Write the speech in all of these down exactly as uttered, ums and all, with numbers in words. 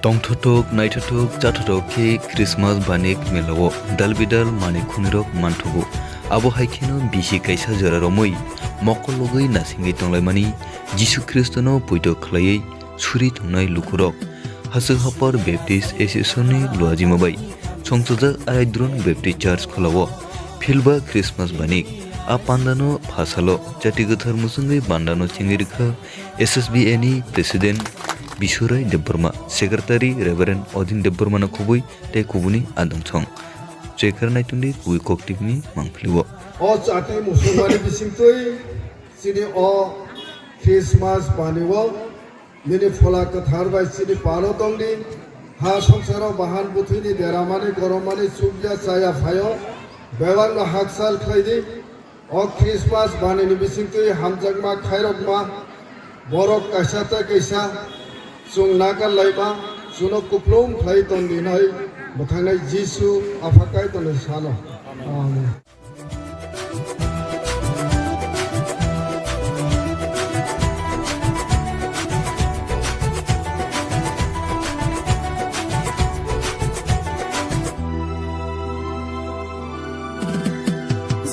Tongthothok, naithothok, chathothok khe Christmas banik melao dalbidal manwi khunirok manthogo. Abo hai kheno bisi kaisa jora romwi mokol logwi nasingwi tonglaimani Jisu Khristono poito khlaiwi suri tongnai lukurok. Haswk Hapar Baptist Association ni luajima bai songchajak Aidron Baptist Church Kholao philba Christmas banik. A pandano phasalo chati kwthar muchungwi bandano chengwi rwkha S S B A ni President Bisurai Debbarma, Secretary Reverend Odin Debbarma no khubui tei kubuni adongthong. Chekar naitungdi kubui kok T V ni mangpili o. O chati musulmani bisingtwi chini o Christmas bani o nini phola kwthar bai chini palo tongdi. Ha songsaro bahan buthwini deramani goromani chukya chaya phaio. Bebakno hakchal khlaidi. O Christmas banini bisingtwi hamjakma khairokma borok kaisa tei kaisa chwng nakarlaima, chwngno kuplung khlai tongdi hinwi mwthangnai Jisu Apha Kaitorni sano. Amen.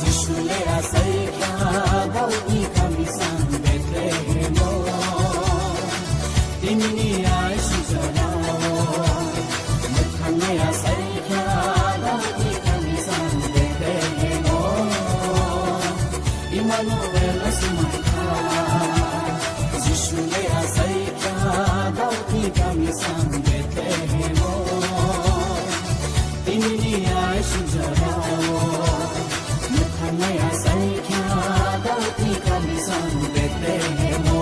Jisu le asai kha Daudni kami san Bethlehemo. Tinini ai sujana. Mwkhang le asai kha Daudni kami san Bethlehemo. Immanuel asumai kha. Jisu le asai kha Daudni kami san Bethlehemo. Tinini ai sujao, mwkhang le asai kha Daudni kami san Bethlehemo.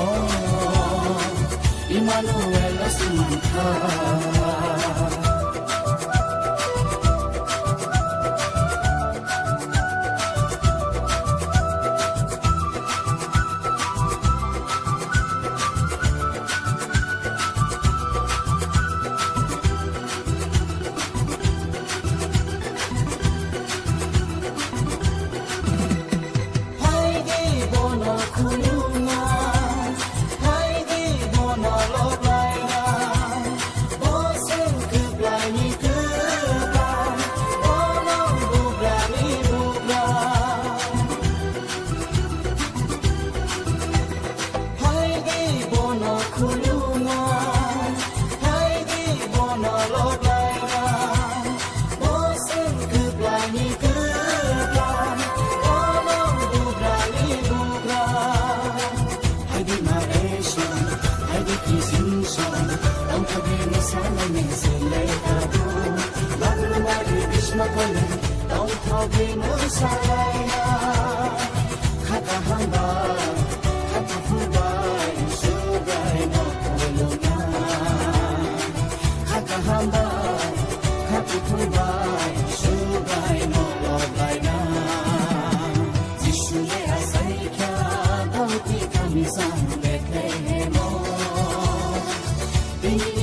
Immanuel asumai kha. Phaidi bono khulumna, phaidi bono lobaina, bo seng kwplaini kwpla, bono bugrani bugra. Phaidi bono khulumna, phaidi bono lobaina, bo seng kwplaini kwpla, bono bugrani bugra. Phaidi ma reson, phaidi kisin son, tongthokni mwsalaini sele kadu. Bagrumari bisma kole, tongthokni mwsalaina. Kha kaham bai, kha kuphur bai, Jisu bai no khulumna. Kha kaham bai, kha kuphur bai, Jisu bai no lobaina. Jisu le asai kha Daudni kami san Bethlehemo. Tini